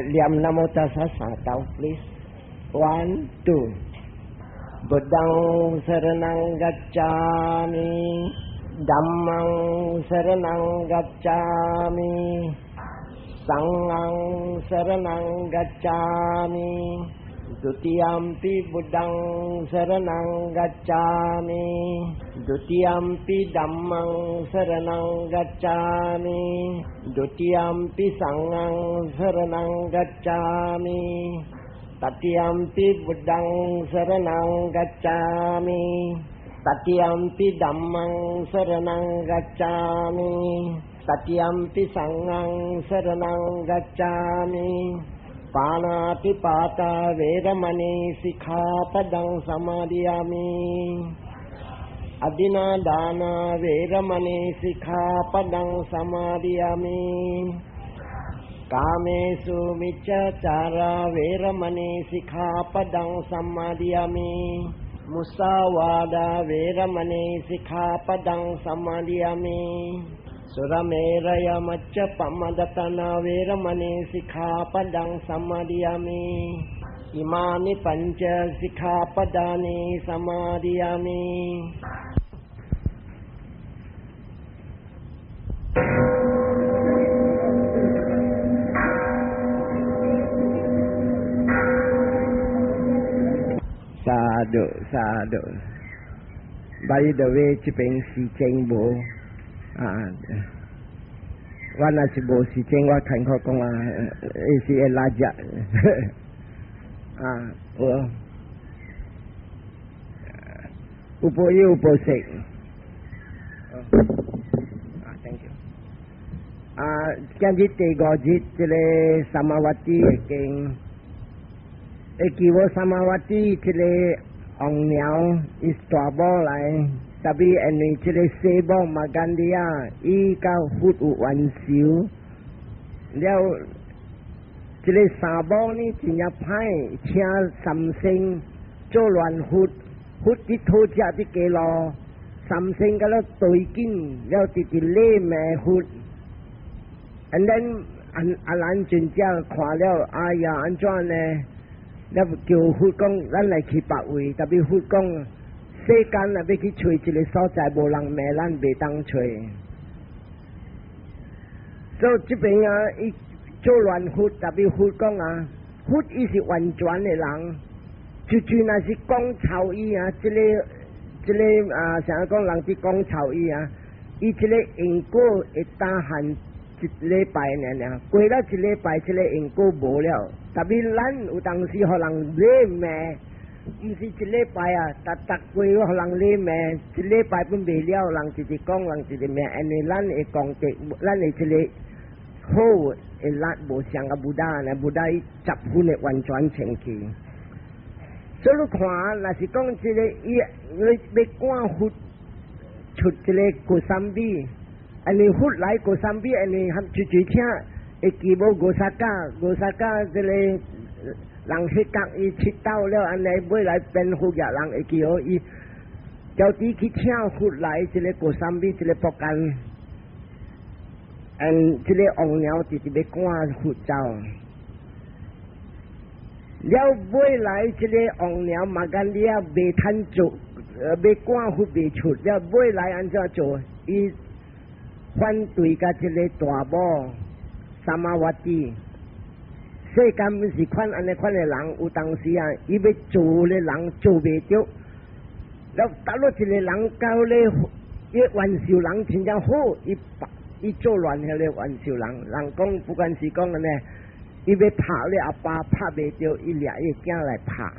念南無塔薩三道，please。One, two. Buddhaṃ saraṇaṃ gacchāmi, Dhammaṃ saraṇaṃ gacchāmi, Saṅghaṃ saraṇaṃ gacchāmi. Dutiyampi Buddhaṃ saraṇaṃ gacchāmi, Dutiyampi Dhammaṃ saraṇaṃ gacchāmi, Dutiyampi Saṅghaṃ saraṇaṃ gacchāmi. Tatiyampi Buddhaṃ saraṇaṃ gacchāmi, Tatiyampi Dhammaṃ saraṇaṃ gacchāmi, Tatiyampi Saṅghaṃ saraṇaṃ gacchāmi. Pāṇātipātā veramanī sikkhāpadaṃ samādiyāmi. Adinnādānā veramanī sikkhāpadaṃ samādiyāmi. Kāmesu micchācārā veramanī sikkhāpadaṃ samādiyāmi. Musāvādā veramanī sikkhāpadaṃ samādiyāmi. Surameraya majjapamadatthānā veramanī sikkhāpadaṃ samādiyāmi. Imāni pañca sikkhāpadāni samādiyāmi. Sadhu sadhu。By the way，這邊時間無啊，我若是無時間，我看可講啊，伊是會拉只啊，有有報有報息。啊，thank you。啊，今日第五日，這個三摩瓦蒂的經，會記無三摩瓦蒂這個王娘，伊大某來，特別因為這個細某瑪干利亞，伊佮佛有冤仇，了，這個三某呢真正歹，請三牲做亂佛，佛佇討食佇街路，三牲佮了對緊，了直直咧罵佛。And then 阿阿難尊者看了，哎呀，按怎呢？了叫佛講，咱來去別位，特別佛講，世間若欲去揣一个所在，無人罵咱，袂當揣。所以這邊啊，伊做亂佛，特別佛講啊，佛伊是完全的人，就算若是講臭伊啊，這个這个啊，啥講人佇講臭伊啊，伊這个因果會打限一禮拜爾爾，過了一禮拜，這個因果無了。特別咱有當時予人咧罵，毋是一禮拜啊，逐逐月予人咧罵，一禮拜攏袂了，人直直講，人直直罵，因為咱的功德，咱的這個好的力無像個 Buddha 呢，Buddha 伊十分的完全清氣。所以你看，若是講這個伊欲欲趕佛出這個高山比。因為佛來高山比，因為含最最請會記無五薩迦，五薩迦這個人彼角伊𨑨迌了，按呢尾來變佛嘅人會記好伊，叫佇去請佛來這個高山比這個北間，嗯，這個王鳥直直欲趕佛走，了尾來這個王鳥瑪干利亞袂趁做，欲趕佛袂出，了尾來按怎做？伊反對佮這个大某三摩瓦蒂，世間毋是款按呢款的人，有當時啊，伊欲做的人做袂著，了搭落一个人到咧，伊冤仇人真正好，伊伊做亂彼个冤仇人，人講不管是講按呢，伊欲拍咧阿爸拍袂著，伊掠伊囝來拍，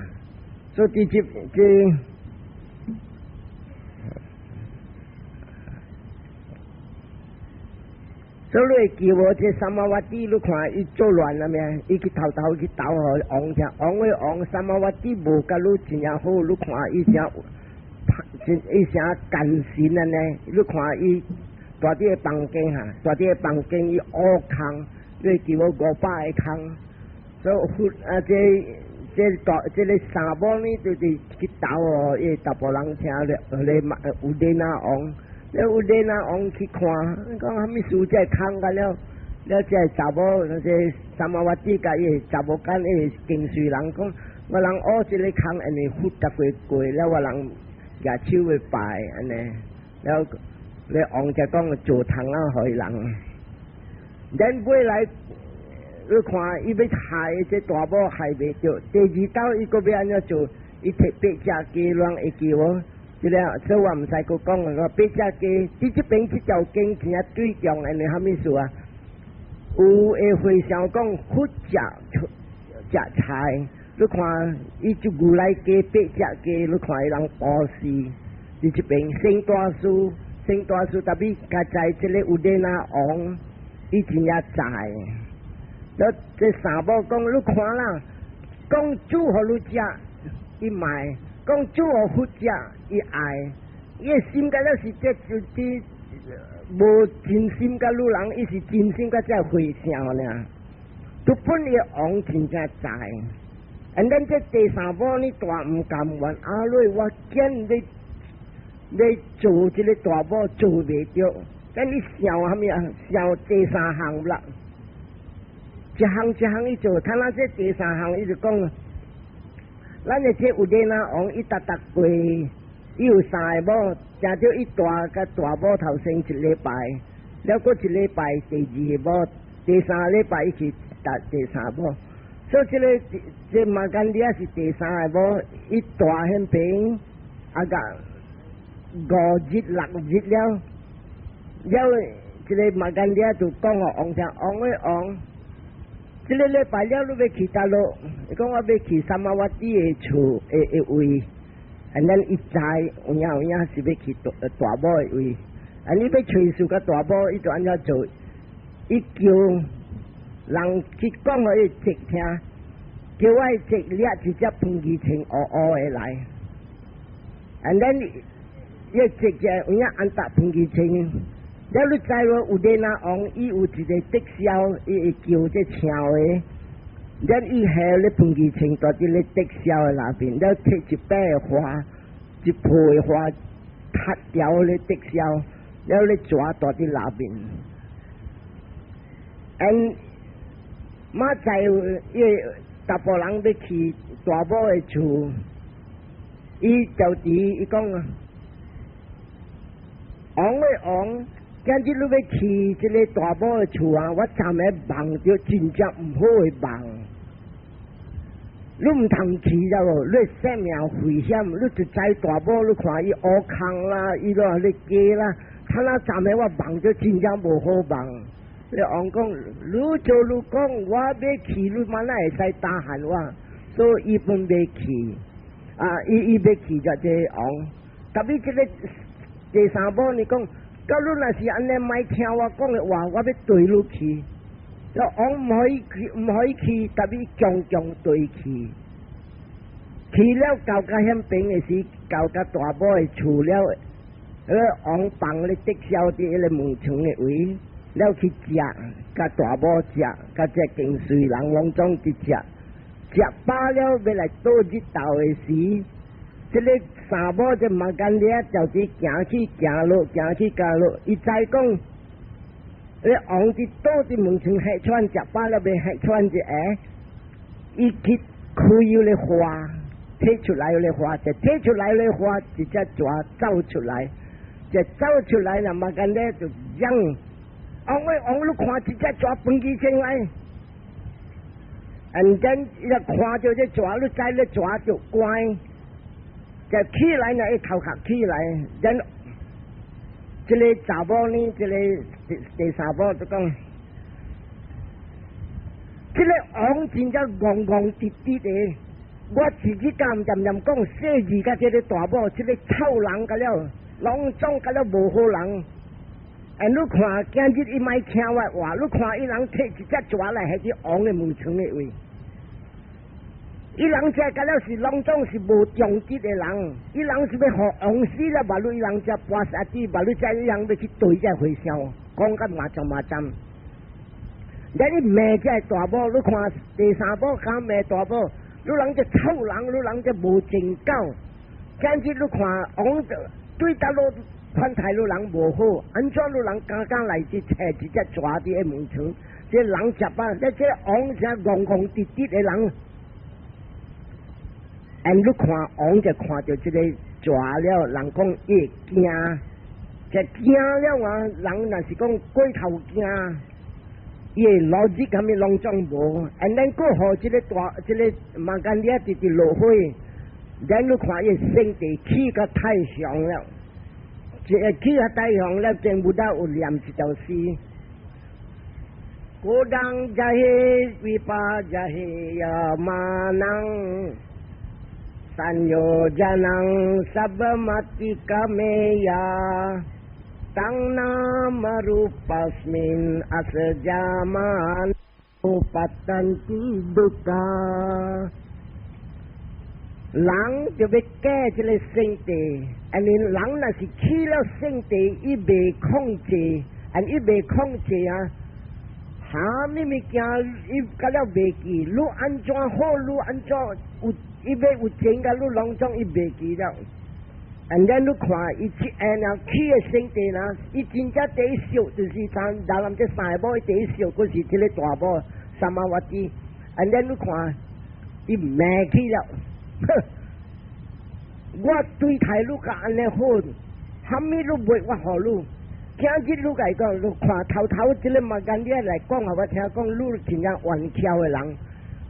所以這這。所以你會記無？這三摩瓦蒂，你看伊做亂了咩？伊去偷偷去鬥予王聽，王的王三摩瓦蒂無佮你真正好，你看伊誠真伊誠奸臣按呢？你看伊蹛佇个房間哈，蹛佇個房間伊挖空，你會記無500个空？所以佛啊，這這大這个三某呢，就是去鬥予伊查埔人聽咧，咧烏デ那王。了有練啊王去看，講啥物事這空甲了，了這個查某，那個三摩瓦蒂佮伊查某囝伊跟隨人講，我人學這个空，因為佛逐過過了，我人舉手去拜按呢。了，咧王就講做窗仔予伊人。咱尾來你看，伊欲害這大某害袂著，第二道伊閣欲按怎做？伊提八隻雞卵會記無？這个所以我毋使閣講啦。八隻雞，佇這邊這條經真正對中，按呢啥物事啊？有的和尚講佛食食菜，你看伊就牛奶雞八隻雞，你看伊人布施，佇這邊生大師，生大師 tapi 較在這个有點啊王，伊真正知。了這三寶講，你看啦，講煮予你食，伊莫；講煮予佛食，伊愛。伊的心敢若是這就佇無真心佮女人，伊是真心佮這和尚爾。都本伊王真正知。And then 這第三寶呢大毋甘願，啊唻我見你你做這个大某做袂著，等你想啥物啊？想第三項啦，一項一項伊做，他那這第三項伊就講，咱的這有點啊王伊逐逐過，伊有三个某，誠著伊大佮大某頭先一禮拜，了閣一禮拜第二个某，第三禮拜伊去達第三某。所以這个這馬干利亞是第三个某，伊大彼邊啊個5日6日了，了這个馬干利亞就講予王聽，王喂王，這个禮拜了你欲去佗落？伊講我欲去三摩瓦蒂的厝的的位，and then 伊知有影有影是欲去大大某的位，啊你欲揣事佮大某，伊就按怎做？伊叫人去講予伊侄聽，叫我侄掠一隻盤魚青烏烏的來，and then 伊侄只有影按搭盤魚青，了你知無？有電啊王，伊有一个特效，伊會叫這青的，了伊下咧盤魚青蹛佇咧特效的內面，了摕一把花，一抱的花，插掉咧特效，了咧蛇蹛佇內面，and 馬在伊查埔人欲去大某的厝，伊就佇伊講啊，王喂王，今日你欲去這个大某的厝啊，我昨暝夢著真正毋好的夢，你毋通去了無？你性命危險，你就知大某，你看伊烏空啦，伊囉咧假啦，他那昨暝我夢著真正無好夢。你王講，你做你講，我欲去，你嘛哪會使打喊我？所以伊本欲去，啊，伊伊欲去就這王。Tapi 這个第三某你講，假如若是按呢，莫聽我講的話，我欲綴你去。王毋可以去，毋可以去，tapi 強強綴去。去了到較彼邊的時，到較大某的厝了，王放咧竹簫佇彼个門窗的位。了去食，佮大某食，佮這跟隨人攏總佇食，食飽了欲來倒日頭的時，這个三某就馬干了，就佇行去行落，行去行落，伊知講，你王佇倒佇門窗歇喘，食飽了欲歇喘一下，伊去開伊个花，提出來个花，就提出來个花，一隻蛇走出來，就走出來了，馬干了就嚷。王喂王，你看一隻蛇飛起前來，and then 伊看著這蛇，你知咧蛇就乖，就起來呢，伊頭殼起來，then 這个查某呢，這个第三某就講，這个王真正戇戇直直的，我自己敢念念講細字佮這个大某，這个臭人佮了，攏總佮了無好人。哎，你看今日伊莫聽我話，你看伊人提一隻蛇來，彼佇王的門窗的位。伊人這敢若是攏總是無忠直的人，伊人是欲予王死了，無你伊人才跋殺子，無你這伊人欲去對這和尚，講甲麻針麻針。你罵這大某，你看第三某敢罵大某，你人這臭人，你人這無情狗。今日你看王對佗落。款待汝人無好，按怎汝人敢敢來去揣一隻蛇佇個門床？這人食飽，你這王啥戇戇直直的人，and 你看王就看著這個蛇了，人講伊會驚，就驚了啊！人若是講過頭驚，伊的邏輯啥物攏總無，and then 閣予這個大這個瑪絳利亞直直落火，咱你看伊勝地起甲太雄了，這個起甲太雄了，前 Buddha 有念一條詩。 Kodang jahe vipajahe yamanaṃ sañjojanaṃ sabbamatikameyya taṃ nāmarūpasmiṃ asajjamānā patanti dukkha。人就欲改這个勝地，and 人若是起了勝地，伊袂控制，and 伊袂控制啊。啥物物件伊甲了袂記，你按怎好，你按怎有，伊欲有錢共你攏總伊袂記了。And then 你看伊一下啊起个勝地啦，伊真正第一惜就是咱咱這三个某，伊第一惜閣是這个大某三瑪瓦蒂。And then 你看伊罵去了，哼！我對待你較按呢好，啥物你袂我予你。今日你共伊講，你看頭頭這个瑪絳利亞來講，予我聽講，你真正頑強的人，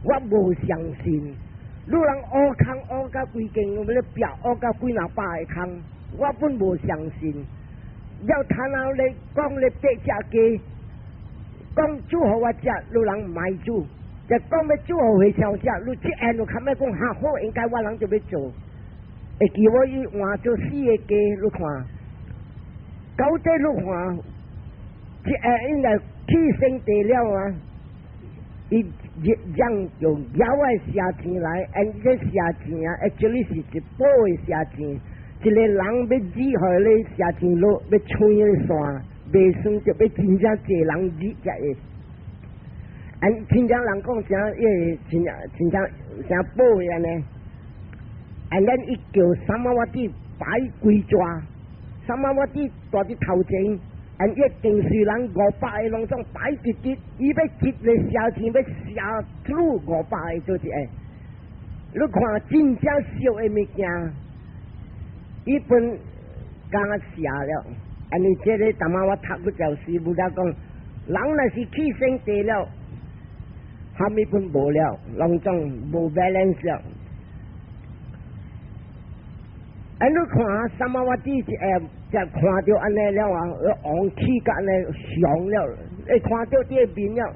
我無相信。你人挖空挖甲規間，欲壁挖甲幾若百个空，我本無相信。了他若咧講咧八隻雞，講煮予我食，你人毋愛煮；就講欲煮予和尚食，你這下就較欲講哈好，應該我人就欲做。會記我伊換做四个雞，你看。到底你看，這下應該起勝地了啊！伊將用妖的射箭來，and 這射箭啊，actually 是一寶的射箭。一個人欲指予咧射箭落，欲穿彼个線，袂算著欲真正濟人指才會。and 真正人講啥，伊個真正真正啥寶的按呢？and 咱伊叫三瑪瓦蒂擺規蛇。三瑪瓦蒂蹛佇頭前，and 伊跟隨人500個攏總擺直直，伊欲接咧射箭，欲射 through 500個做一個。你看真正俗的物件，伊本敢若射了。按呢這个淡仔我讀嗰條詩，Buddha 講，人若是起勝地了，啥物本無了，攏總無 balance 了。啊！你看三瑪瓦蒂一下就看著按呢了啊，王起甲按呢雄了，會看著這个面了。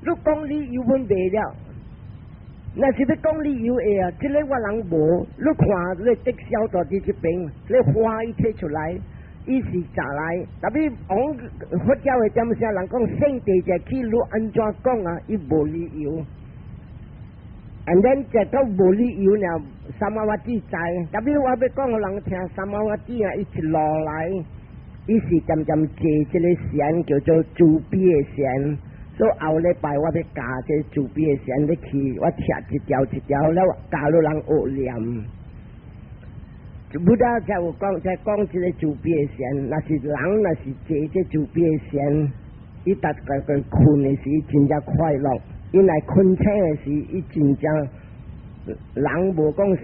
你講理由阮袂了，若是欲講理由會啊，這个我人無。你看你德痟蹛佇這邊，你花伊提出來，伊是咋來？特別王佛教的點聲人講勝地就起，你按怎講啊？伊無理由。And then 這個無理由呢，三瑪瓦蒂知，特別我欲講予人聽，三瑪瓦蒂啊，伊一路來，伊是漸漸坐這个禪叫做慈悲的禪，所以後禮拜我欲教這慈悲的禪，欲去我拆一條一條了，教予人學念。Buddha 才有講，才講這个慈悲的禪，若是人若是坐這慈悲的禪，伊逐個個睏的時真正快樂。伊來睏醒的時，伊真正人無講善，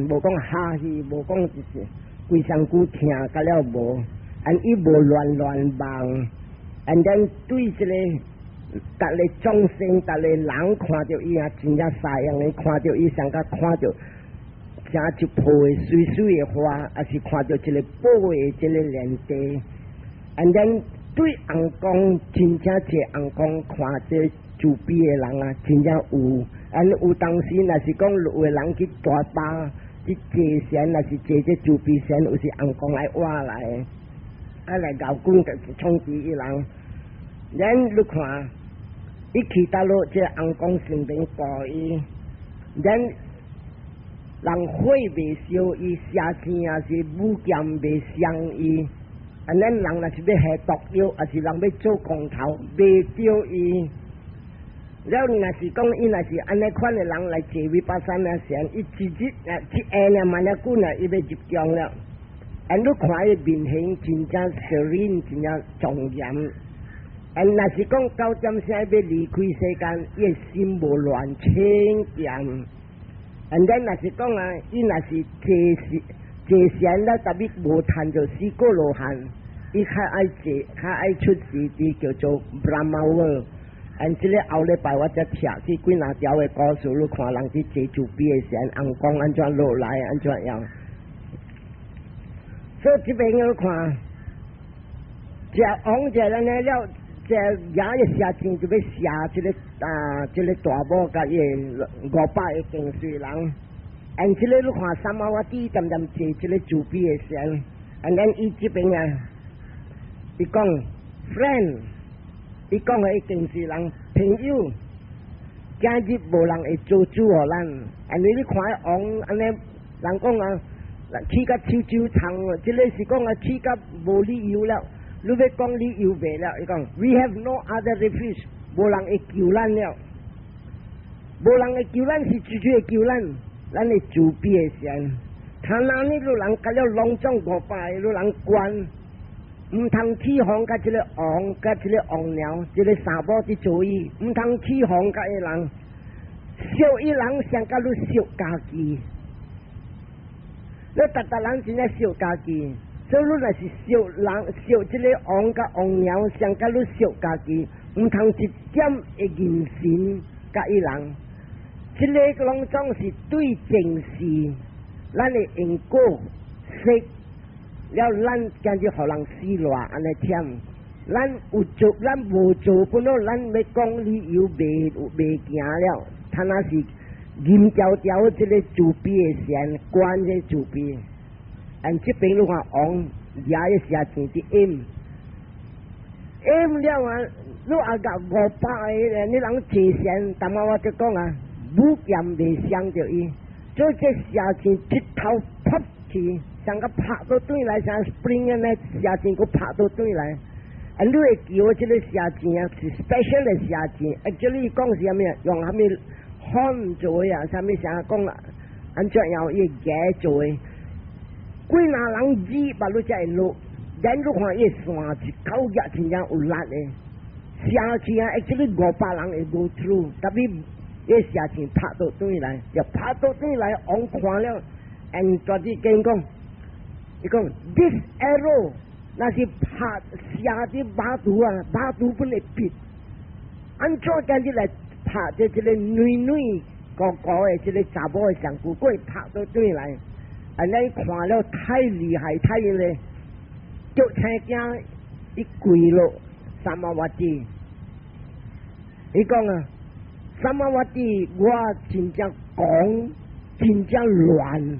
無講哈氣，無講就是規身軀疼甲了無，and 伊無亂亂夢，and then 對這個逐个眾生，逐个人看著伊啊，真正相樣的看著伊，像甲看著像一抱的媠媠的花，抑是看著一个寶的這个蓮地，and then 對尪公真正濟尪公看這慈悲的人啊，真正有，and 有當時若是講有的人去大巴去坐禪，若是坐這慈悲禪，有時尪公來挖來，啊來𠢕棍就創治伊人。咱你看，伊去佗落，這尪公身邊顧伊，咱人火袂燒伊，射箭抑是舞劍袂傷伊。啊，咱人若是欲下毒藥，抑是人欲做光頭，袂著伊。了，若是講伊若是按呢款的人來坐維巴薩那禪，伊一日啊一下爾慢仔久呢，伊欲入定了。And 你看伊面形真正 serene，真正莊嚴。And 若是講九點聲要離開世間，伊的心無亂清掂。And then 若是講啊，伊若是坐是坐禪了，特別無趁著四果羅漢，伊較愛坐，較愛出世佇叫做 Brahma world。And 這个後禮拜我才聽去幾若條的故事，你看人佇坐慈悲的時陣，紅光按怎落來，按怎樣。所以這邊你看，這王者呢了，這舉个射箭就欲射這个啊，這个大某佮伊500個跟隨人。And 這个你看三摩瓦蒂恬恬坐這个慈悲的時，and then 伊這邊啊，伊講 friend，伊講予伊跟隨人朋友，今日無人會做主予咱，因為你看王按呢，人講啊，起甲手手長，這个是講啊，起甲無理由了。你欲講理由袂了，伊講 We have no other refuge，無人會救咱了。無人會救咱是自己會救咱，咱的慈悲的時，他那呢你人共了攏總500個，你人關，毋通起哄共這个王，共這个王娘，這个三寶佇做伊，毋通起哄共伊人，惜伊人上共你惜家己，你逐逐人真正惜家己。所以你若是惜人，惜這个王佮王娘，上共你惜家己，毋通一點的疑神佮伊人。這个攏總是對前世咱的因果識了，咱今日予人死賴按呢忝。咱有做，咱無做，本來咱欲講理由袂袂行了。他若是銀條條這个慈悲的善，觀這慈悲。按這邊你看王舉个射箭佇 aim aim 了啊，你也共500個，你人坐禪，淡仔我就講啊，舞劍袂傷著伊，所以這射箭一頭撲去，像個拍倒轉來，像 spring 按呢射箭閣拍倒轉來。啊，你會記我這个射箭啊，是 special 的射箭，actually 講是啥物？用啥物焊做的啊？啥物啥講啊？按怎樣伊夾做的？幾若人指，目你才會落。咱你看伊線一口夾真正有力的，射去啊，actually 500人會 go through，tapi 伊射箭拍倒轉來，就拍倒轉來，王看了，and 大致跟講，伊講 this arrow 若是拍射佇馬肚啊，馬肚本會篦。按怎今日來拍這個軟軟糊糊的這个查某的身軀，閣會拍倒轉來？按呢看了太厲害，太咧，足青驚，伊跪落三摩瓦蒂。伊講啊，三摩瓦蒂，我真正狂，真正亂。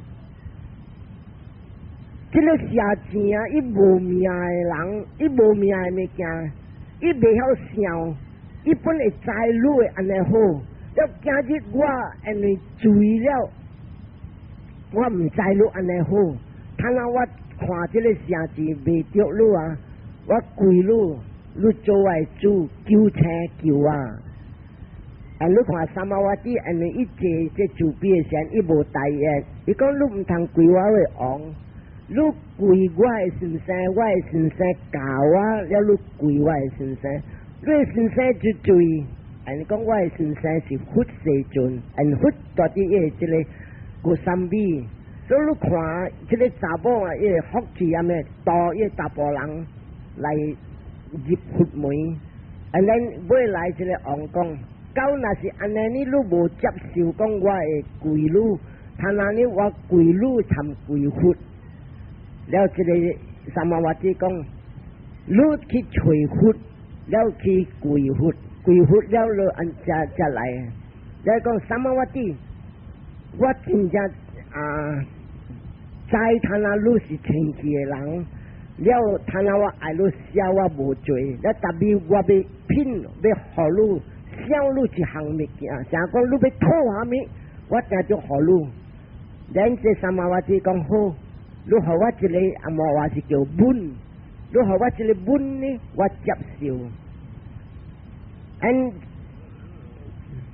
這个射箭啊，伊無命的人，伊無命的物件，伊袂曉想，伊本會知你會按呢好。了今日我因為醉了，我毋知你按呢好。倘若我看這个射箭袂著你啊，我跪你，你做我的主，求請救我。啊！你看三摩瓦蒂，因為伊坐這慈悲的時，伊無大言，伊講你毋通跪我的王，你跪我的先生，我的先生教我，了你跪我的先生，你的先生就對，因講我的先生是佛世尊，因佛佇佇伊這个高三比，所以你看這个查某啊，伊個福氣啊咩，導伊個查埔人來入佛門，and then 尾來這个王講，到若是按呢，你無接受講我會跪你，他那呢我跪你參跪佛，了這个三摩瓦蒂講，你去揣佛，了去跪佛，跪佛了你按才才來。了講三摩瓦蒂，我真正啊，知他那你是清氣的人，了他那我愛你寫我無罪，了 tapi 我欲聘欲予你。想你一項物件，想講你欲討啥物，我定就予你。咱這三摩瓦蒂講好，你予我一个阿摩話是叫 boon，你予我一個 boon 呢，我接受。按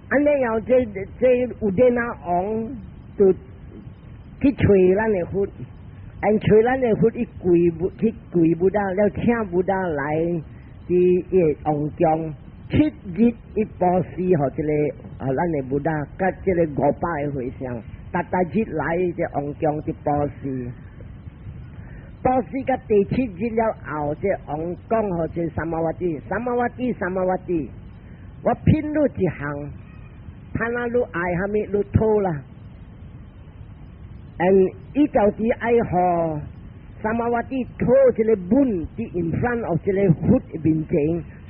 按呢樣這這有電啊王就去揣咱的佛，按揣咱的佛伊跪去跪 Buddha 了，請 Buddha 來佇伊個王宮，七日伊布施予這個啊，咱的 Buddha 佮這個500個和尚，逐逐日來這王宮去布施。布施到第七日了後，這王講予這 Samavati，Samavati，Samavati，我聘你一項，盼啊你愛啥物你討啦。And 伊就是愛予 Samavati 討一個 boon 佇 in front of 這個佛面前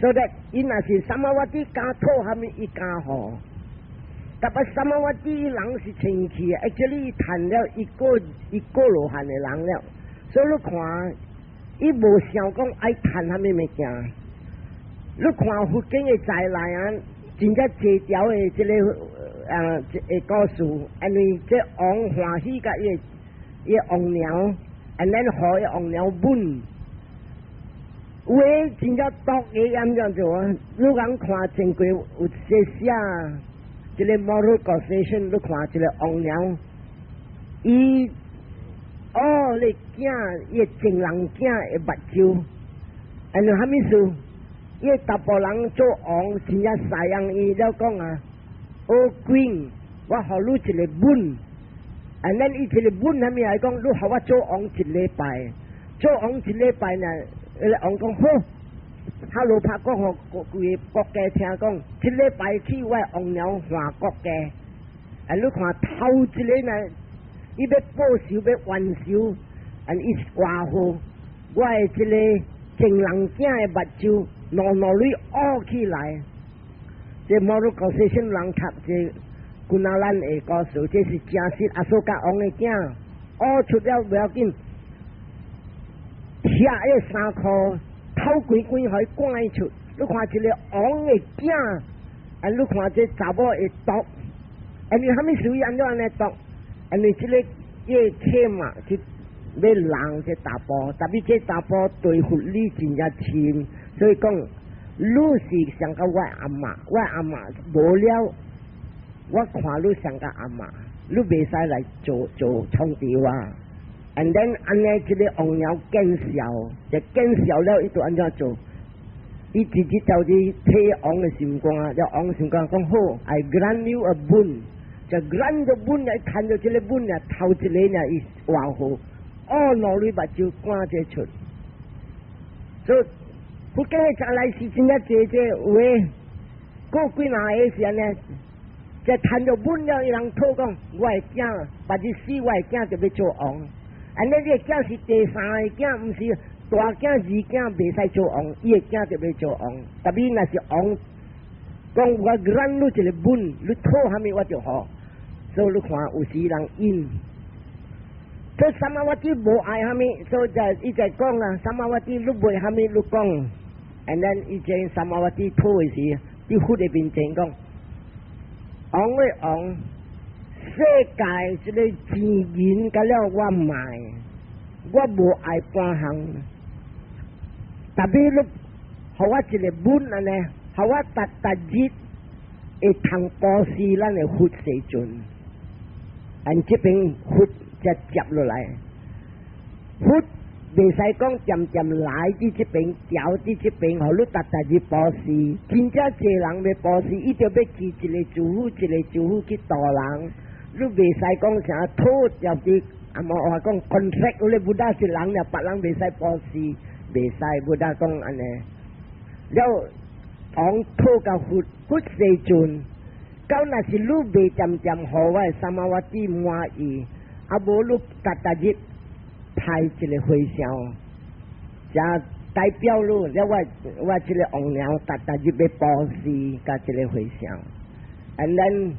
，so that 伊若是 Samavati 敢討啥物，伊敢予。特別 Samavati 人是清氣，actually 伊趁了一個一個羅漢的人了。所以你看，伊無想講愛趁啥物物件。你看佛經的在內啊，真正濟條的這個啊，這個故事，因為這王歡喜佮伊伊王娘，and then 予伊王娘 boon。有的真正毒的按怎做啊？你講看前過有些寫這個 moral causation，你看這個王娘，伊。哦，你囝伊情人囝的目睭，因為啥物事？伊查埔人做王，真正使用伊了講啊，O queen，我予你一個 boon，and then 伊一個 boon 啥物來講？你予我做王一禮拜，做王一禮拜呢？彼個王講好，哈羅拍講予規個國家聽講，一禮拜起我王娘換國家，啊，你看頭一個呢？伊欲報仇，欲還仇，and 伊掛號，我的這個情人囝的目睭，兩兩淚烏起來。這 moral causation 人讀這 Gunalan 的故事，這是真實 Asoka 王的囝，烏出了無要緊，拆彼衫褲，頭規規予伊趕出。你看一個王的囝，啊，你看這查某會毒，因為啥物事伊按怎按呢毒？因為這個伊個客嘛，去欲弄這查埔，特別這查埔對佛理真正深，所以講你是像佮我阿嬤，我阿嬤無了，我看你像佮阿嬤，你袂使來做做創治我。And then 按呢這個王娘見笑，就見笑了，伊就按怎做？伊直接就佇提王的心肝，了王心肝講好，I grant you a boon。就 grant 個 boon 來看到這個 boon 啊，頭一個呢伊活好，哦，兩淚目睭趕這出。所以佛經的將來是真正濟這有的，過幾若個時呢，就趁著 boon 了，伊人討講，我的囝，別日死我的囝就欲做王。按呢，你的囝是第三个囝，毋是大囝二囝袂使做王，伊的囝就欲做王。特別若是王，講我 grant 你一個 boon，你討啥物我就予。所以你看有時人應，這 Samavati 無愛啥物，所以就伊就講啊，Samavati 你袂啥物你講，and then 伊這 Samavati 討的時，佇佛的面前講，王的王，世界這個錢銀佮了我賣，我無愛半項，特別你予我一個 boon 按呢，予我逐逐日會通布施咱的佛世尊。按這邊佛才接落來，佛袂使講漸漸來佇這邊，調佇這邊，予你逐逐日布施。真正濟人欲布施，伊就欲去一個師父一個師父去度人。你袂使講啥討條佇，啊無話講 contract，你 Buddha 一人了，別人袂使布施，袂使 Buddha 講按呢。了王討共佛，佛世尊。到若是你袂漸漸予我的 Samavati 滿意，啊無你逐逐日派一個和尚，才代表你，了我我這個王娘逐逐日欲布施，佮這個和尚，and then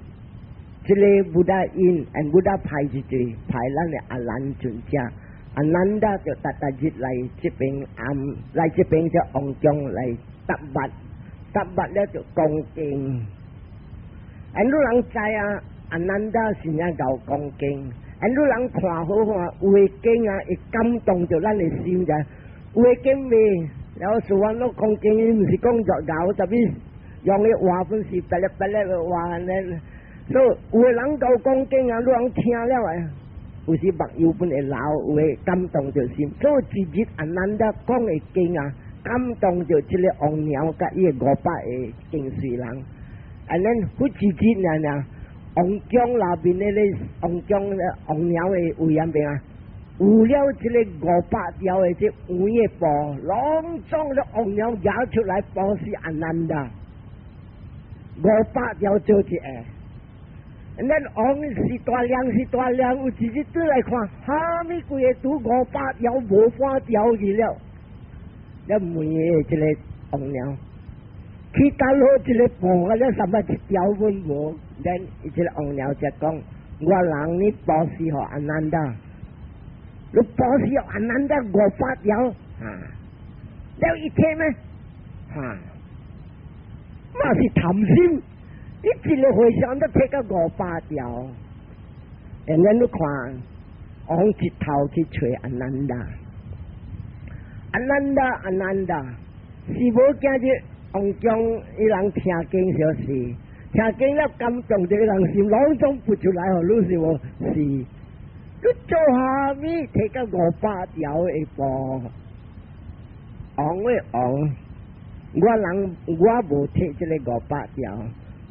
這個 Buddha 應，and Buddha 派一個派咱的阿難尊者，阿難達就逐逐日來這邊暗，來這邊這王宮來答問，答問了就講經。and 你人知啊，阿難達是影𠢕講經，and 你人看好看，有的經啊會感動著咱的心者，有的經未，然後說完攏講經，伊毋是講著𠢕，特別用的話本是白咧白咧的話呢。所以有的人𠢕講經啊，你人聽了啊，有時目油本會流，有會感動著心。所以一日阿難達講的經啊，感動著這个王娘佮伊的500個跟隨人。And then 佛一日爾爾，王宮內面的咧王宮王娘的位遐邊啊，有了這个500條的這黃的布，攏總咧王娘拿出來布施阿難達，五百條做一個。咱王是大量是大量，有一日轉來看，哈物規个拄五百條無半條去了。了問伊這个王娘，去佗落這个布啊，了啥物一條本無？咱這个王娘才講，我人你布施予阿難達，你布施予阿難達五百條，啊，了伊聽咩？哈，嘛是貪心。你一个和尚都提到五百條，然後你看，王一頭去揣阿難達，阿難達阿難達，是無今日王宮伊人聽經小事，聽經了感動這个人心，攏總撥出來予你是無？是，你做啥物提到五百條的布？王喂王，我人我無提這个五百條。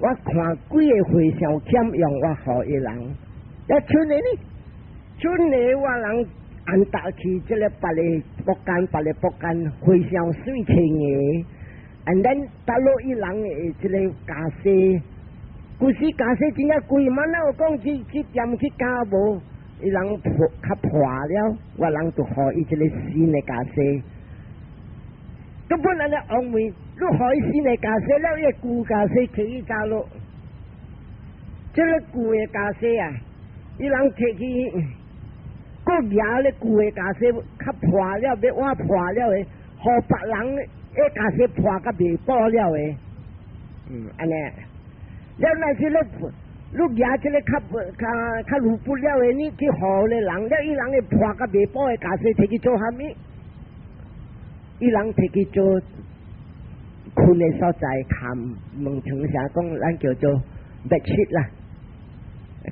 我看幾个和尚欠用，我予伊人。一剩的呢？剩的我人按搭去這个別个國間，別个國間和尚水清的，and then 搭落伊人的這个袈裟，舊時袈裟真正貴嘛？哪有講去去店去加無？伊人破較破了，我人就予伊這个新的袈裟。都本來咧王問，你予伊新的袈裟了，伊個舊袈裟提去佗落？這个舊的袈裟啊，伊人提去，閣舉咧舊的袈裟較破了，欲換破了的，予別人的袈裟破甲袂補了的，按呢。了若是你你舉這个較較較如不了的，你去予咧人，了伊人會破甲袂補的袈裟提去做啥物？伊人提去做睏的所在，冚門床啥講，咱叫做 bedsheet 啦，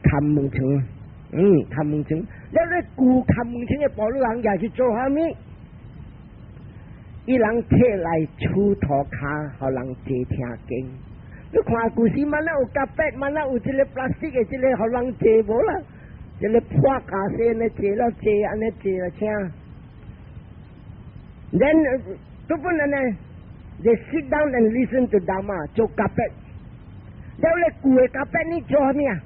冚門床，冚門床。了你舊冚門床的布，你人舉去做啥物？伊人提來厝塗跤，予人坐聽經。你看舊時嘛，哪有 carpet，嘛哪有這个 plastic 的這个，予人坐無啦？這个破袈裟呢，坐了坐，按呢坐了請。Then 都不能呢，they sit down and listen to Dhamma 做 carpet。了你舊的 carpet 你做啥物啊？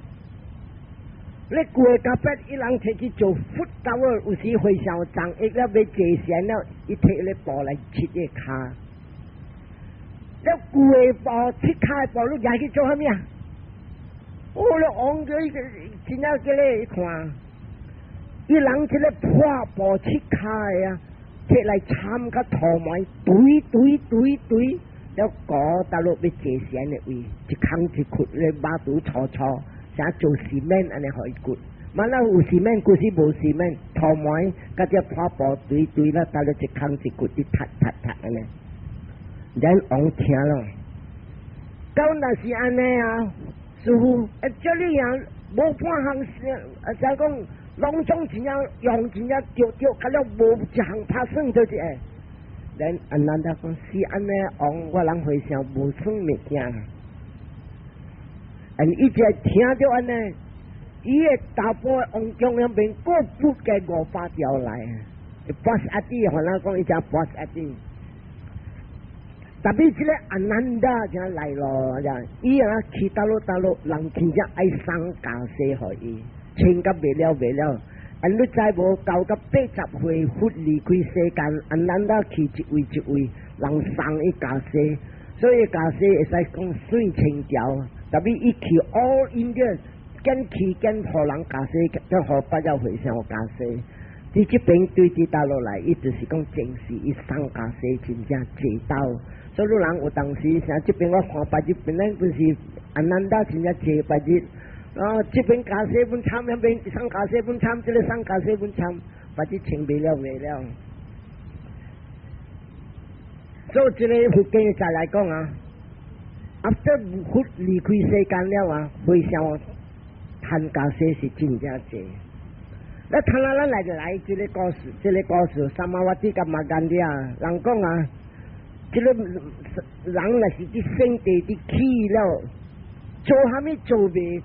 你舊的 carpet 伊人提去做 foot cover，有時和尚長一了欲坐禪了，伊提咧布來拭个跤。了舊的布拭跤的布，你舉去做啥物啊？哦，你王叫伊個真正叫你看，伊人這个破布拭跤的啊！提來摻佮塗糜，堆堆堆堆，了糊佗落欲坐禪的位，一空一窟咧馬肚粗粗，啥做 cement 按呢予伊骨。嘛哪有 cement，舊時無 cement，塗糜佮這破布堆堆了，佗落一空一窟，一塌塌塌按呢。咱王聽了，到若是按呢啊，師父，啊這裡啊無半項事，啊就講。攏總真正用真正著著，佮了無一項拍算就是會。咱阿難達講是按呢，王我人和尚無算物件。嗯，伊只聽著按呢，伊的大埔王宮遐邊閣撥個五百條來，八十阿弟，番仔講伊只八十阿弟。特別這个阿難達才來咯，伊啊去佗落佗落，人真正愛送袈裟予伊。穿甲袂了袂了，啊！你知無？到甲80歲佛離開世間，阿難達去一位一位人送伊袈裟，所以袈裟會使講水千條。特別伊去 all India，揀去揀予人袈裟，揀予別個和尚袈裟。佇這邊對佇大陸來，伊就是講前世伊送袈裟真正濟到。所以人有當時像這邊我看別日本來不是阿難達真正濟別日。啊！這邊袈裟本參，那邊送袈裟本參，這个送袈裟本參，把這穿袂了袂了。所以這个佛經再來講啊，after 佛離開世間了啊，和尚趁袈裟是真正濟。那睇下咱來來這个故事，這个故事，薩瑪瓦蒂佮瑪干迪亞，人講啊，這个人若是佇聖地佇起了，做啥物做袂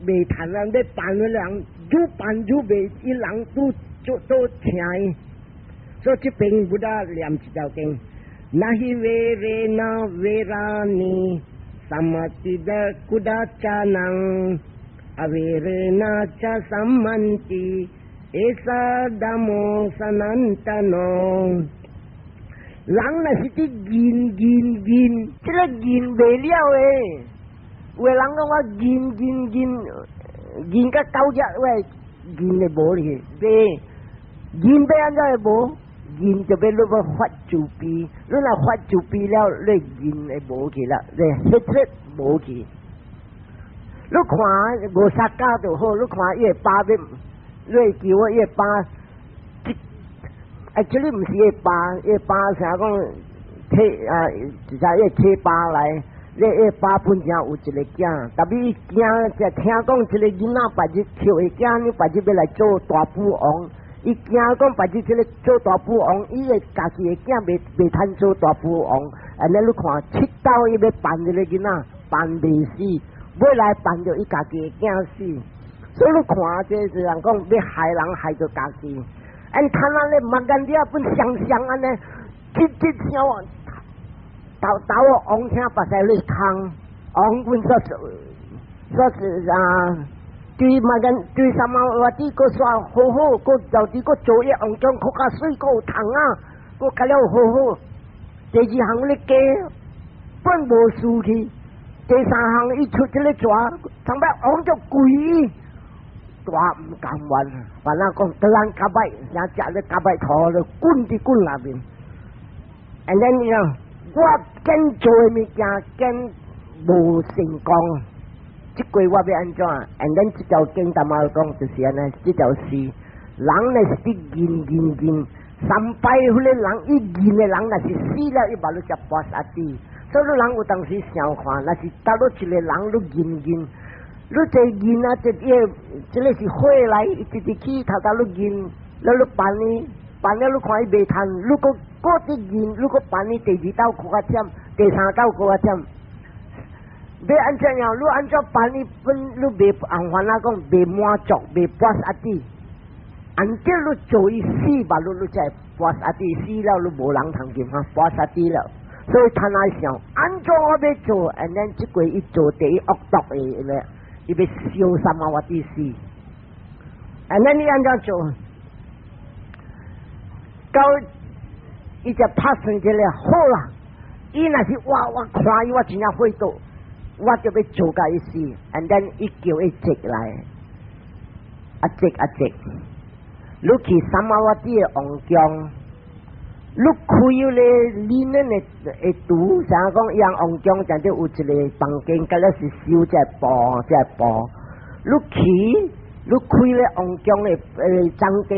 袂趁人，欲辦的人愈辦愈袂，伊人都做都聽伊。所以這邊 Buddha 念一條經，那希維瑞那維拉尼，薩瑪蒂的古達迦囊，阿維瑞那迦薩曼蒂。エサダモサナンタノ，人若是佇忍忍忍，這个忍袂了的。有的人講我忍忍忍忍甲狗隻，喂，忍會無去，袂忍欲按怎會無？忍就欲你欲發慈悲，你若發慈悲了，你忍會無去啦，你黑色無去。你看五薩迦就好，你看伊的爸欲。你會記我伊的爸，啊，這裡毋是伊爸，伊爸啥講提啊，一隻伊提爸來，你伊爸本正有一个囝，但是伊驚，就聽講這个囡仔別日抾的囝，你別日欲來做大富翁，伊驚講別日這个做大富翁，伊的家己的囝袂袂通做大富翁，按呢你看，七斗伊欲辦這个囡仔，辦袂死，尾來辦著伊家己的囝死。所以你看，這是人講欲害人害著家己。按看咱咧瑪干迪亞本雙雙按呢，直直聲豆豆王聽目屎咧空，王本說說是啊，對瑪干對薩瑪瓦蒂閣煞好好，閣到底閣做一王將閣較媠，閣有蟲仔，閣較了好好。第二項咧加，本無輸去。第三項伊出這个蛇，上擺王就跪伊。大毋甘願，反正講，突然較歹，像食咧較歹塗咧滾佇滾內面。And then 你講，我揀做的物件揀無成功，這過我欲按怎？And then 這條經淡仔講就是按呢，這條詩，人呢是佇忍忍忍，三擺彼个人伊忍的人若是死了，伊嘛攏食菩薩地。所以人有當時想看，若是搭落一個人你忍忍。你這忍啊，這個這个是火來，一直直起頭頭你忍，了你辦呢，辦了你看伊袂趁，你閣閣佇忍，你閣辦呢，第二道閣較忝，第三道閣較忝。欲按怎樣？你按怎辦呢？本你袂按番仔講袂滿足，袂菩薩地。按這你做伊死吧，你你才會菩薩地，死了你無人通見哈，菩薩地了。所以他那想，按怎我欲做？And then 這過伊做第一惡毒的咧。伊欲燒薩瑪瓦蒂死，啊，那你按怎做？到伊就拍算一個好啦，伊若是我我看伊我真正悔倒，我就欲做共伊死，and then 伊叫伊坐來，啊坐啊坐，你去薩瑪瓦蒂的王宮，你開咧裡面的的櫥，啥講樣王宮，就有一个房間，敢若是收這布這布。你去，你開咧王宮的房間，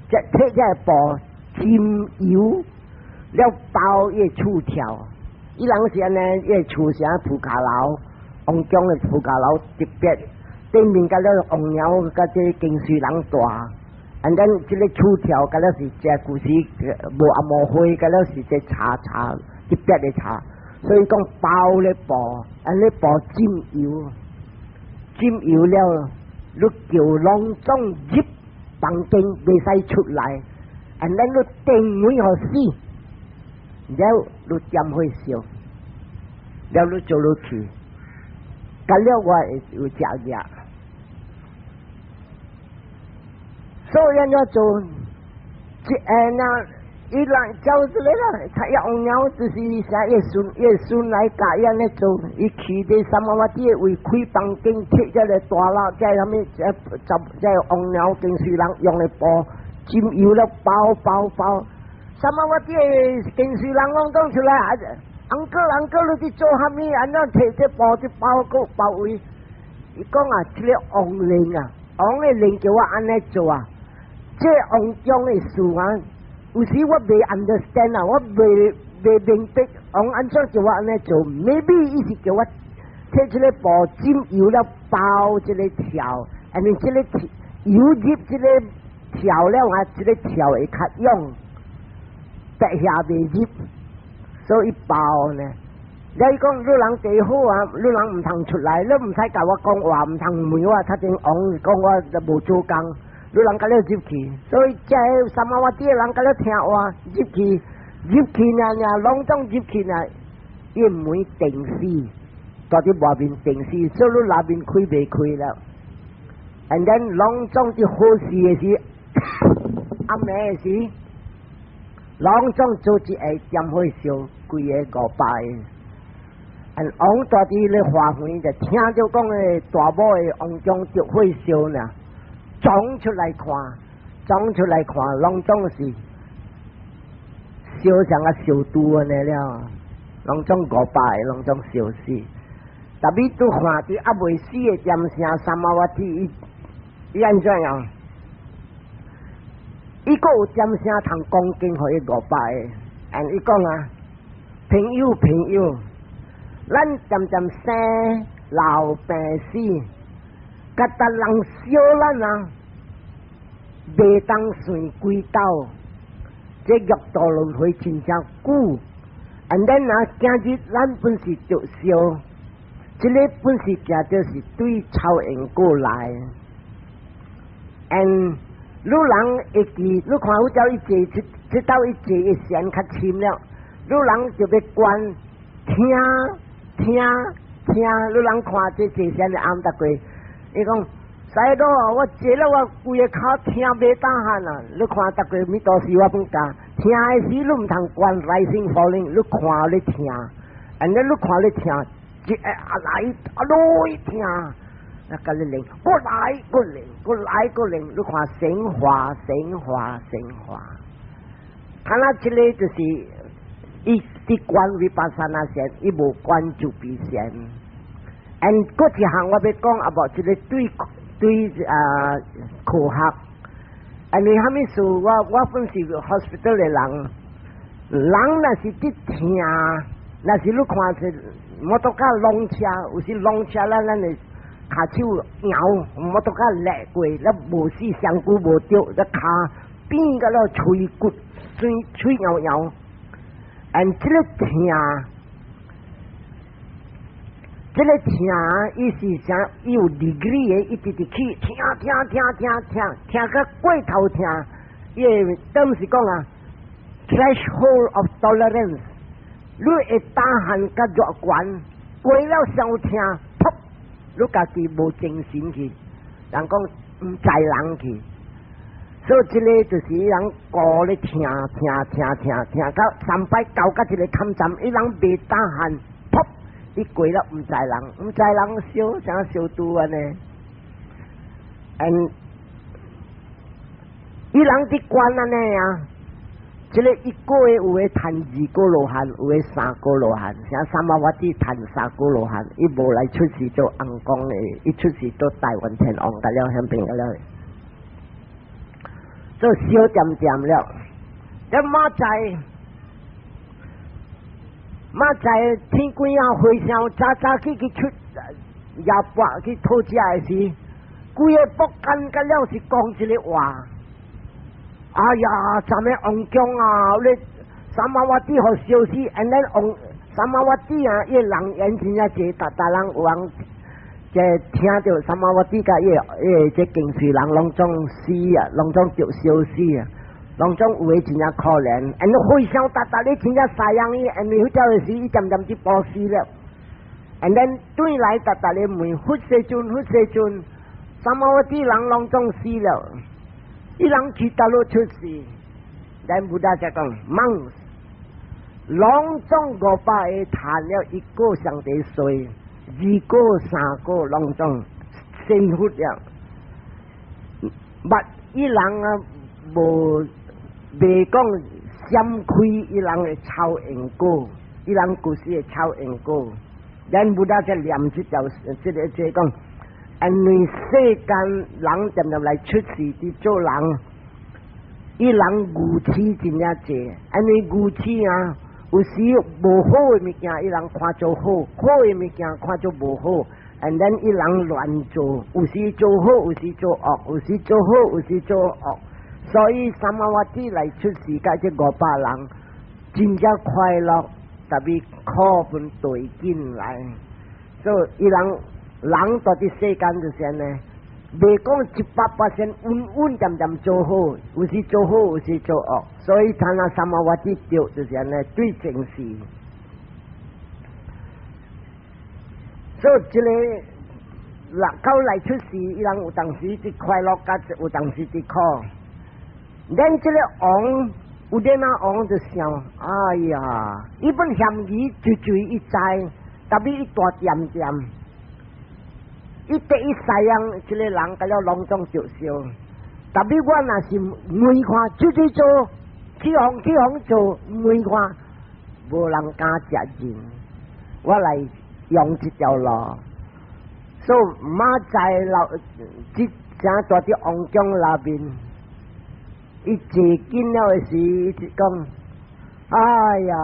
這提這布浸油了包伊的厝條。伊人是按呢，伊的厝啥鋪卡樓，王宮的鋪卡樓特別頂面敢若王鳥佮這跟隨人大。And then 這个厝條敢若是這舊時無紅毛花，敢若是這茶茶特別的茶，所以講包咧布，按呢布浸油，浸油了，你叫攏總入房間袂使出來，and then 你電門予死，了你點火燒，了你做落去，甲了我會有食藥。所以按怎做？這那伊人教這个啦，他一王鳥就是啥伊孫伊孫來教伊按呢做，伊去佇薩瑪瓦蒂的位開房間，提這个大佬，這啥物這十這王鳥跟隨人用的布，浸油了包包包。薩瑪瓦蒂的跟隨人攏講出來，啊，uncle uncle，你佇做啥物？按怎提這布這包閣包圍？伊講啊，這个王令啊，王的令叫我按呢做啊。這王宮的事啊，有時我袂 understand 啊，我袂袂明白王按怎叫我按呢做，maybe 伊是叫我提這个布浸油了包這个條，and 這个油入這个跳了啊，這个跳會較勇，腋下袂入，所以包呢。你講你人地好啊，你人毋通出來，你毋使共我講話，毋通問我，頭前王講我就無做工，你人共你入去，所以這三摩瓦蒂的人共你聽話入去，入去爾爾，攏總入去呢，伊門定死，蹛佇外面定死，所以你內面開袂開了。And then 攏總佇好勢的時，暗暝的時，攏總做一個點火燒，規个五百个。And 王蹛佇咧花園就聽著講的大某的王宮著火燒呢，衝出來看，衝出來看，攏總是燒成啊燒豬按呢了，攏總五百个，攏總燒死。Tapi 都看佇猶未死的點聲三摩瓦蒂，伊伊按怎樣？伊閣有點聲通講經予伊五百个，and 伊講啊，朋友朋友。咱漸漸生老病死，佮逐人燒咱啊，袂當算幾斗，這六道輪迴真正久。And then 啊，今日咱本是著燒，這个本是行著是對超緣過來。And 你人會記，你看好照伊坐，這這道伊坐伊禪較深了，你人就欲觀聽。聽聽，你人看這坐禪的暗逐過，伊講師父啊，我坐了我規个跤疼欲當漢啊！你看逐過咪多時我本教，聽的時你毋通觀 rising falling，你看咧聽，按呢你看咧聽，一下來啊落聽，啊共你練，過來過練，過來過練，你看升華升華升華，看那這个就是伊佇觀 vipassana 禪，伊無觀慈悲禪。And 閣一項我欲講啊，無這个對對啊科學。因為蝦米事？我我本是 hospital 的人，人若是佇疼，若是你看是摩托卡挵車，有時挵車咱咱的跤手搖，摩托卡掠過，咱無死身軀無著，咱跤變甲了喙骨喙喙搖搖。And 這个疼，這个疼，伊是啥？伊有 degree 的，一直直去疼疼疼疼疼，疼甲過頭疼。伊會等是講啊，threshold of tolerance，你會擔限甲偌懸，過了傷疼，噗，你家己無精神去，人講毋知人去。所以這个就是伊人顧咧疼疼疼疼疼到三擺到甲一个坎站，伊人袂擔限，噗，伊過了毋知人，毋知人燒啥燒豬按呢。And 伊人佇觀按呢啊，這个一個月有的趁二果羅漢，有的三果羅漢，像三摩瓦蒂趁三果羅漢，伊無來出世做王公的，伊出世做大梵天王，甲了響邊甲了。做燒點點了，這明仔明仔天光啊，和尚早早起去出夜半去討食的時，規个木干甲了是講一个話。哎呀，啥物王宮啊？你三摩瓦蒂予燒死，and then 王三摩瓦蒂啊，伊人緣真正濟，逐逐人有人這聽著三摩瓦蒂共伊伊這跟隨人攏總死啊，攏總著燒死啊，攏總有的真正可憐。and 和尚逐逐咧真正赡養伊，因為彼陣時伊漸漸去布施了。And then 轉來逐逐咧問佛世尊，佛世尊，三摩瓦蒂人攏總死了。伊人去佗落出世，咱 Buddha 才講，monks，攏總五百个趁了一果上帝歲，二果三果攏總成佛了。But 伊人啊，無袂講閃開伊人的超緣果，伊人故事的超緣果。咱 Buddha 才念這條，這个這講。因為世間人漸漸來出世佇做人，伊人愚癡真正濟，因為愚癡啊，有時無好的物件，伊人看做好；好的物件看做無好。And then 伊人亂做，有時做好，有時做惡，有時做好，有時做惡。所以三摩瓦蒂來出世間這500人真正快樂，特別苦分對緊來，所以伊人人蹛佇世間就是按呢，袂講100% 穩穩恬恬做好，有時做好，有時做惡，所以他那三摩瓦蒂著就是按呢對前世。所以這個六九來出世，伊人有當時佇快樂，佮有當時佇苦。咱這個王有點仔王就想，哎呀，伊本嫌疑就就伊知，特別伊大恬恬，伊第一西樣這個人佮了攏總著燒。特別我若是每看就就做，去予去予做，每看無人敢接近，我來用這條路。所以馬在老這正蹛佇王宮內面，伊坐緊了的時，伊就講：哎呀，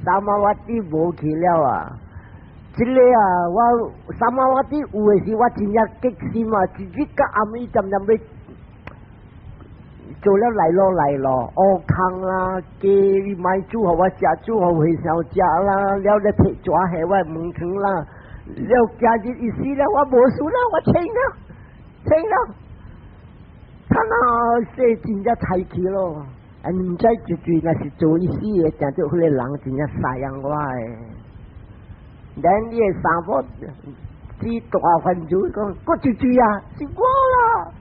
三摩瓦蒂無去了啊！這個啊，我三摩瓦蒂有的時，我真正激心啊！一日到暗伊漸漸欲做了來咯來咯，烏空啦，雞你莫煮予我食，煮予和尚食啦，了咧提紙下我的門窗啦，了今日伊死了，我無事了，我清了，清了。他那說真正菜去咯，啊，毋知就對若是做伊死的，定著彼個人真正殺養我的。咱伊個三寶子大番主講，閣就對啊，是我啦，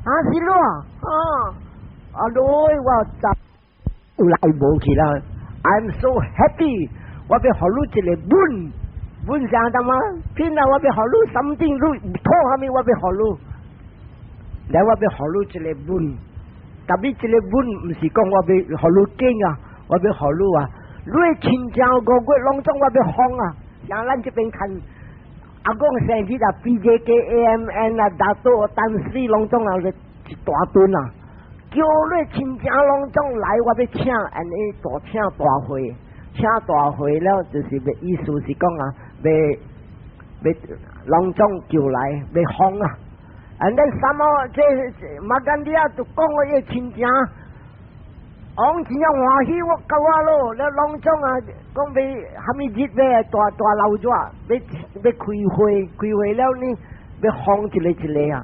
啊是你啊，啊啊我就來無去啦。I'm so happy，我欲予你一個吻，吻啥的嗎？偏啊，我欲予你 something，你討啥物，我欲予你。來，我欲予你一個吻，特別這個吻毋是講我欲予你見啊，我欲予你啊，你親情五月攏總我欲封啊，像咱這邊看阿公生日啊，PJK AMN 啊，拿督丹斯攏總啊，一大頓啊，叫你親情攏總來，我欲請按呢大請大會，請大會了，就是欲意思是講啊，欲欲攏總叫來，欲封啊。And then 什麼這馬干迪亞就講我伊親情，王真正歡喜我甲我咯，了攏總啊講欲蝦米日欲大大鬧熱，欲欲開會，開會了呢，欲封一個一個啊，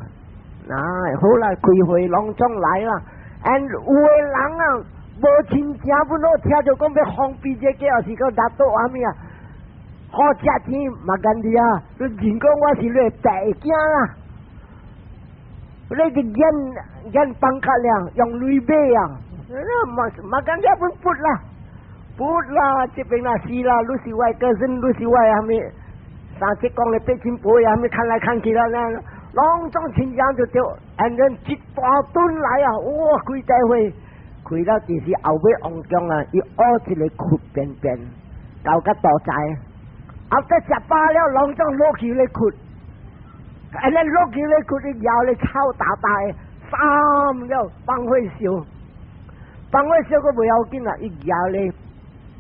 啊好啦，開會攏總來啦，and 有的人啊無親情本好聽著講欲封 PJK，抑是講拿督蝦米啊，好食錢馬干迪亞，你認講我是你的白囝啦。你就演演放卡了，用鐳買啊！馬馬剛才本撥啦，撥啦，這邊啦是啦，你是我個人，你是我蝦米？三七講的八親八蝦米看來看去啦，攏總親情就對，and then 一大頓來啊！哇，開大會，開了就是後尾王宮啊，伊挖一個窟邊邊，搞個大宅，後底食飽了，攏總落去咧窟。按呢落去咧，佢哋搖咧草大大的，三了放火燒，放火燒閣袂要緊啦，伊搖咧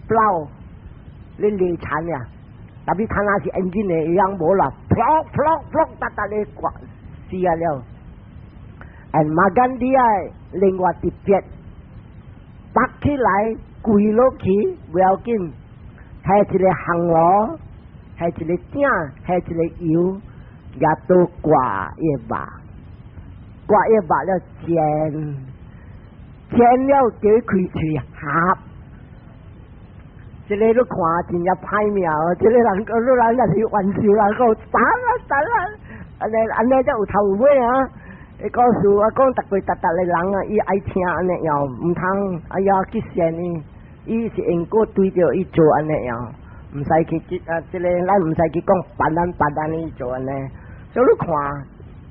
plow 咧犁田呀，特別他那是 engine 的，伊樣無啦，plow plow plow，逐逐咧掛死啊了。And 馬干迪亞另外特別拔起來跪落去，袂要緊，係一個烘爐，係一個鼎，係一個油。也都掛伊肉，掛伊肉了煎，煎了叫伊開喙合。這個你看真正歹命哦！這個人講你人若是冤仇人講，打啦打啦，按呢按呢才有頭有尾啊！伊故事我講逐個逐逐個人啊，伊愛聽按呢樣，毋通哎呀去羨伊，伊是因果對著伊做按呢樣，毋使去這啊，這個咱毋使去講別人別人伊做按呢。所以你看，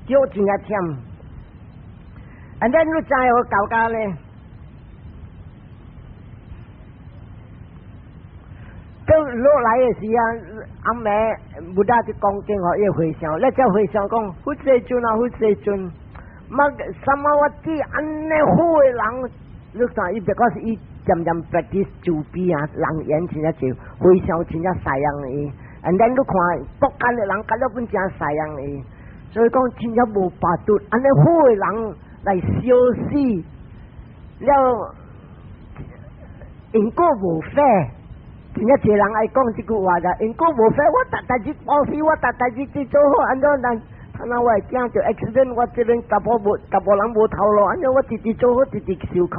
叫真正忝。And then 你知我搞甲咧，到落來的時啊，暗暝 Buddha 就講經予伊和尚，咧只和尚講，佛世尊啊，佛世尊，馬三摩瓦蒂按呢好的人，你看伊別講是伊漸漸 practice 慈悲啊，人緣真正濟，和尚真正信仰伊。And then 你看國間的人，甲了本真信仰伊，所以講真正無巴肚，按呢好的人，來燒死了，因果無法。真正濟人愛講這句話啦，因果無法，我逐逐日布施，我逐逐日去做好，按怎但他若我會驚著 accident，我這邊查埔無查埔人無頭路，按怎我直直做好，直直受苦，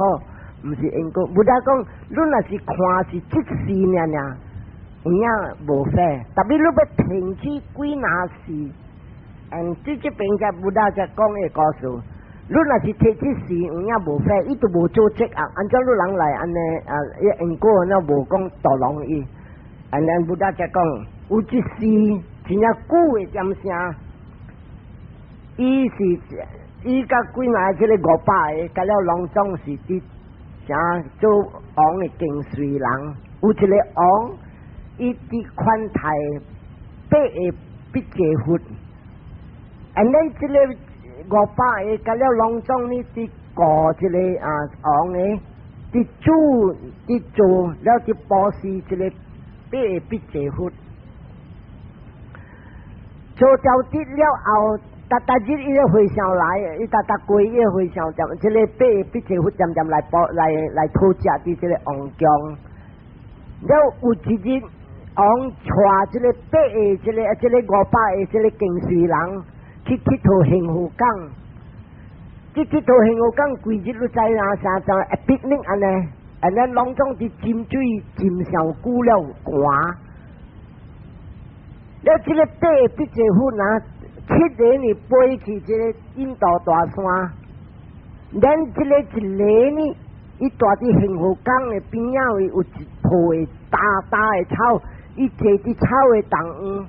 毋是因果。Buddha 講，你若是看是這世爾爾，有影無法，特別你欲停止幾若世，嗯，這邊才 Buddha 才講的故事。你若是提這世有影無法，伊都無做這啊，按怎你人來按呢啊？伊因果那無講墮龍伊，按呢 Buddha 才講有一世真正久的點聲，伊是伊佮幾若這個500個，佮了攏總是佇啥做王的跟隨人，有一個王，伊佇款待八個筆架佛，and then 這個500個佮了攏總呢佇顧這個啊王的，佇煮佇做了佇布施這個八個筆架佛，做掉佇了後，逐逐日伊個和尚來，伊逐逐過伊個和尚，就這個八個筆架佛漸漸來布來來討食佇這個王宮。了有一日，王帶這個八個這個這個500個這個跟隨人去𨑨迌幸福港，去𨑨迌幸福港，規日你知影啥就 picnic 按呢，按呢攏總佇斟水斟上久了寒。了這個八個筆架佛啊，七個呢飛去這個印度大山，咱這個一個呢，伊蹛佇幸福港的邊仔位有一抱的大大的草，伊坐佇草的中央，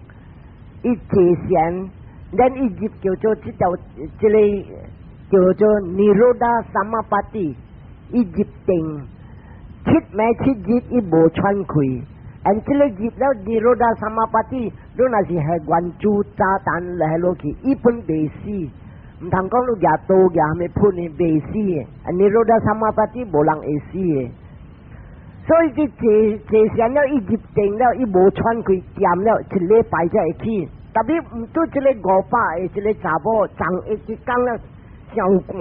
伊坐禪，咱伊入叫做這條這個叫做 Nirodha Samapatti，伊入定7暝7日伊無喘氣。and 這個入了 Nirodha Samapatti，你若是係原子炸彈來落去，伊本袂死。毋通講你舉刀舉啥物噴伊袂死的，啊 Nirodha Samapatti 無人會死的。所以佇坐坐禪了，伊入定了，伊無喘氣，恬了一禮拜才會起。特別毋對這個500個這個查某，昨一直講了上寒，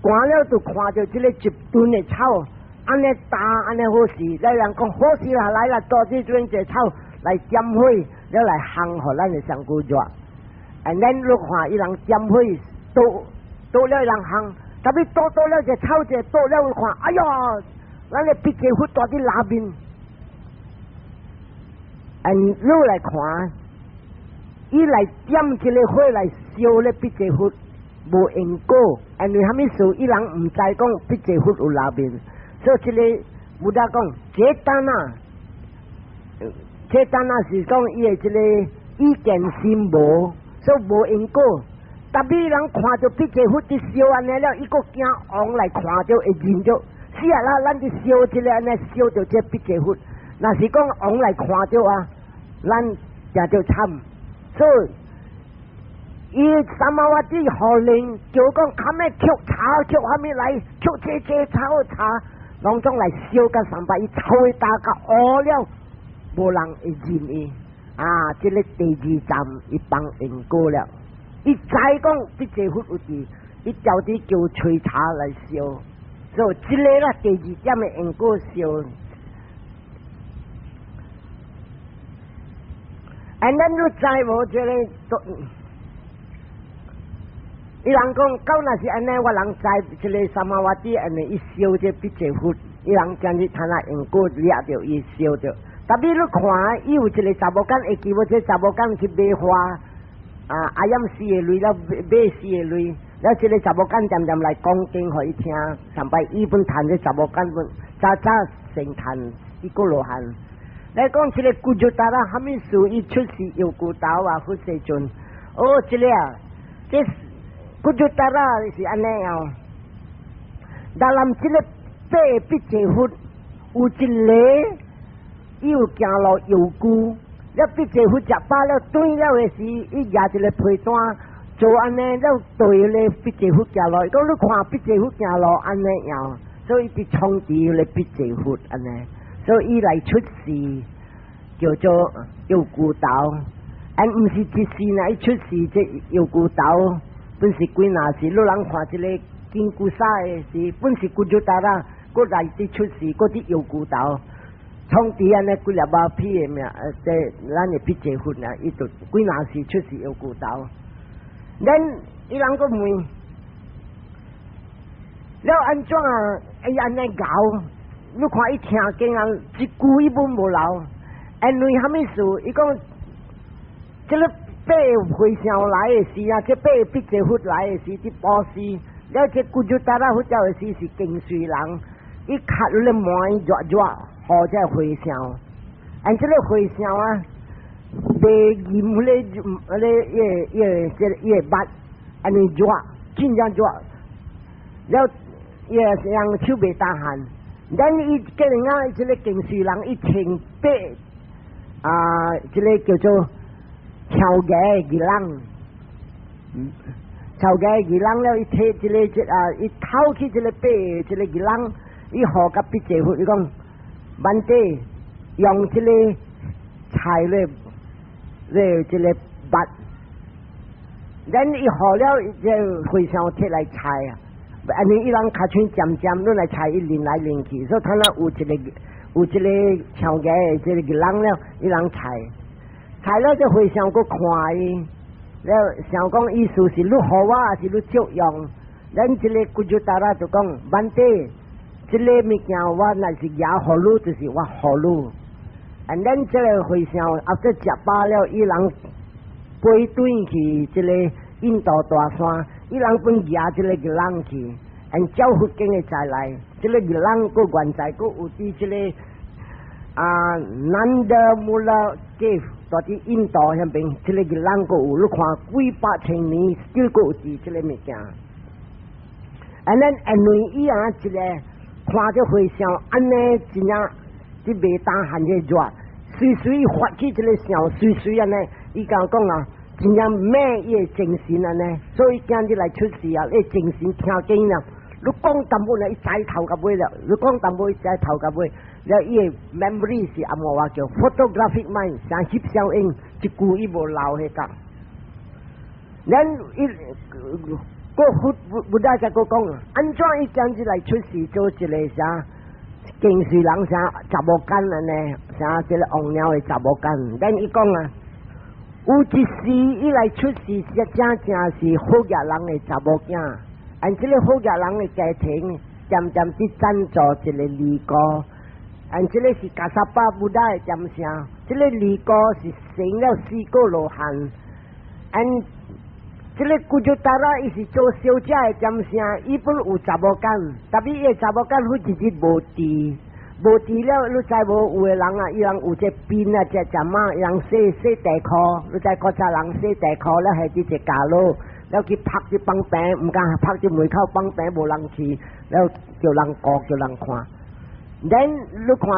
寒了就看著這個一墩的草，按呢焦按呢好勢，來人講好勢啦，來啦，到這陣這草來點火，了來烘予咱的身軀熱。and then 你看伊人點火，倒倒了伊人烘，特別倒倒了這草這倒了看，哎喲，咱的筆架佛蹛佇內面，and 你來看，伊來點這個火來燒咧筆架佛，無因果，因為啥物事？伊人毋知講筆架佛有內面，所以這個 Buddha 講，cetana， cetana 是講伊的這個意見心無，所以無因果。特別人看著筆架佛佇燒按呢了，伊閣驚王來看著會認著。是啊啦，咱佇燒這個按呢燒著這筆架佛，若是講王來看著啊，咱誠著慘。所以伊 Samavati 號令叫講，較欲抾柴抾啥物來，抾這這草柴，攏總來燒甲三擺，伊臭焦甲烏了，無人會認伊。啊，這個第二站伊幫因果了。伊知講筆架佛有佇，伊調佇叫吹柴來燒。所以這個啦，第二點的因果燒。and 咱你知無？這個，伊人講，到若是按呢，我人知這個 Samavati 按呢，伊燒這筆架佛，伊人將日睇那因果掠著伊燒著。特別你看，伊有一個查某囝，會記無？這查某囝去買花，啊，阿艷四個鐳了買四個鐳，了這個查某囝漸漸來講經予伊聽，上擺伊本趁這查某囝本早早先趁一個羅漢。來講這個 Khujjuttara，啥物事？伊出世藥龜頭啊，佛世尊。哦，這個啊，這 Khujjuttara 是按呢哦。dalam 這個八筆架佛有一個，伊有行路藥龜，了筆架佛食飽了，轉了的時，伊舉一個被單做按呢，了對咧筆架佛行路。伊講你看筆架佛行路按呢樣，所以佇創治咧筆架佛按呢。所以伊來出世叫做藥龜頭，and 毋是一世呢，伊出世這藥龜頭，本是幾若世，你人看這個金姑沙的時，本是 Khujjuttara，閣來佇出世，閣佇藥龜頭。創佇按呢幾粒馬屁的名，這咱的筆濟佛啊，伊就幾若時出世藥龜頭。咱伊人閣問，了按怎啊？伊按呢𠢕，你看伊聽經啊，一句伊攏無留。因為啥物事？伊講，這个八个和尚來的時啊，這八个筆濟佛來的時，佇布施，了這 Khujjuttara 佛教的時是經隨人，伊磕咧門熱熱，予這和尚，按這个和尚啊，袂啉彼个、彼个、伊个、伊个、這个伊个肉，按呢熱，真正熱，了伊個人手袂打汗，咱伊叫人啊，這个經隨人伊穿八啊，這个叫做超額的人，超額的人了，伊提這个這啊，伊偷去這个八這个人，伊予共筆濟佛，伊講，Bhante 用這个菜咧咧這个肉，咱伊予了，這和尚提來菜啊，按呢伊人跤喙尖尖，攏來菜伊啉來啉去，所以他那有一个有這个超額的這个人了，伊人菜。菜了，這和尚閣看伊，了想講意思是你予我，還是你借用？咱這个 Khujjuttara 就講，Bhante，這个物件我若是也予你，就是我予你。And then 這个和尚後仔食飽了，伊人飛轉去這个印度大山，伊人本舉這个人去，按照佛經的再來，這个人閣原在閣有佇這个啊 Nandamula cave。在佇印度遐邊，這个人閣有，你看幾百千年，still 閣有佇這个物件。And then 因為伊啊一个看著和尚按呢真正佇袂擔寒個熱，隨隨發起這个想，隨隨按呢，伊講講啊，真正咩伊的精神按呢，所以今日來出世啊，伊精神聽經了，你講淡薄呢，伊知頭到尾了，你講淡薄伊知頭到尾。了伊的 memory 是按怎話叫 photographic mind，像翕相影，一句伊無留彼個。咱伊個佛 Buddha 才閣講，按怎伊今日來出世做一个啥經隨人啥查某囝按呢？啥這个王鳥的查某囝？咱伊講啊，有一時伊來出世，是正正是好額人的查某囝，按這个好額人的家庭，漸漸佇贊助一个尼姑。按這个是 Kassapa Buddha 的占聲，這个尼姑是成了四果羅漢。按這个 Khujjuttara 伊是做小姐的占聲，伊本有查某囝，但伊的查某囝彼一日無佇，無佇了，你知無？有的人啊，伊人有這鬢啊，這食馬，伊人洗洗地褲，你知古早人洗地褲了，下佇一家囉，了去曝佇放平，毋敢曝佇門口放平無人去，了叫人顧叫人看。Then 你看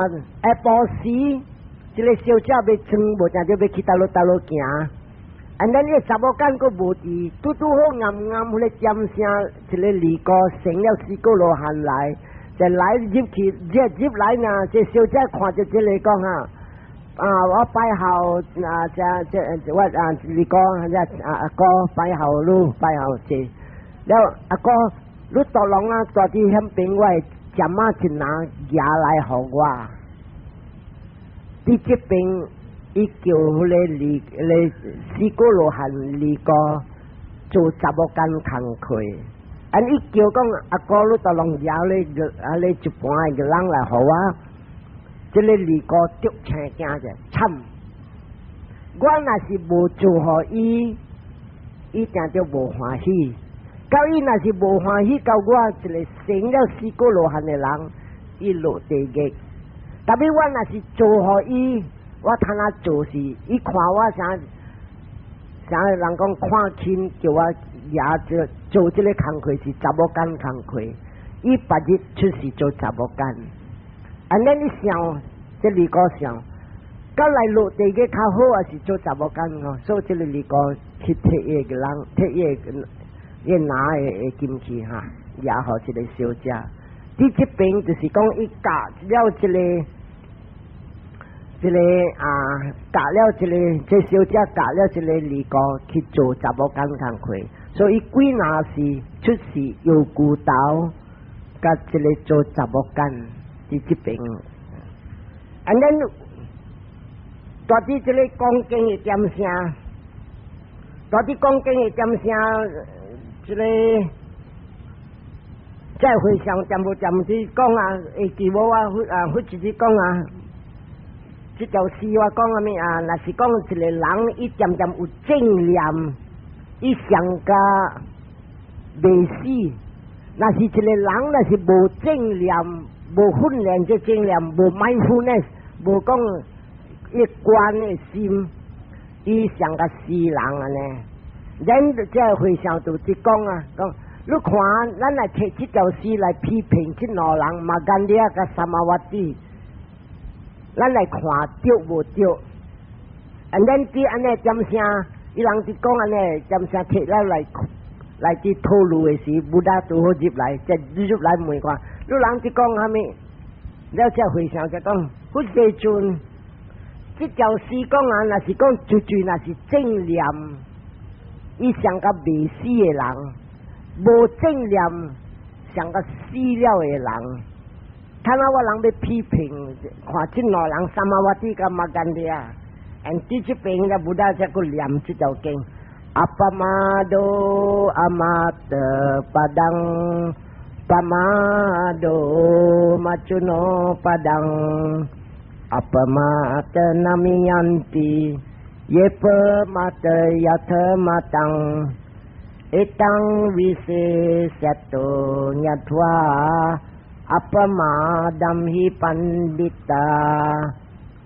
下晡時，這个小姐欲穿，無定著欲去佗落佗落行。And then 伊個查某囝閣無佇，拄拄好暗暗彼个尖聲，一个尼姑成了四果羅漢來，就來入去，入入來呢，這小姐看著這個講哈，啊，我拜孝啊，這這我啊尼姑，這啊阿哥拜孝你，拜孝這，了阿哥你大龍啊，蹛佇遐邊我的占仔一籃舉來予我，佇這邊。伊叫彼个尼，彼个四果羅漢尼姑做查某囝工課，按伊叫講阿哥你都攏攑咧啊咧一盤的人來予我，這个尼姑足青驚者慘。我若是無做予伊，伊定著無歡喜。到伊若是無歡喜，到我一个成了四果羅漢的人，伊落地獄。但欲我若是做予伊，我通啊做事，伊看我啥啥人講看輕，叫我也做做這个工課是查某囝工課，伊別日出世做查某囝。按呢你想，這尼姑想，到來落地獄較好，還是做查某囝哦？所以這个尼姑去提伊个人，提伊个伊拿的金器哈，也予這个小姐。佇這邊就是講伊教了這个。這个啊，嫁了這个這小姐嫁了這个二哥去做查某囝工課，所以幾若是出世藥菇頭，佮這个做查某囝佇這邊。And then 蹛佇這个講經的點聲，蹛佇講經的點聲，這个在和尚點無點佇講啊，會記無啊？佛啊，佛一直講啊。這條詩我講啥物啊？若是講一個人伊漸漸有正念，伊上較袂死；若是一個人若是無正念、無訓練這正念、無 mindfulness、無講一觀的心，伊上較死人按呢。咱這和尚就佇講啊，講你看，咱來提這條詩來批評這兩人，瑪絳利亞佮薩瑪瓦蒂。咱來看對無對？And then 佇按呢點聲，伊人佇講按呢點聲提了來來佇討論的時，Buddha 拄好入來，才入來問看，你人佇講啥物？了這和尚就講，佛世尊，這條詩講啊，若是講絕對若是正念，伊上較袂死的人，無正念上較死了的人。睇下我人欲批評，看這兩人薩瑪瓦蒂佮瑪絳利亞，and 佇這邊咧，Buddha 才閣念這條經。Appamado amata padang pamado macuno padang appamata namayanti ye pamata yatha matang etang visesato ñattva appamadam hi pandita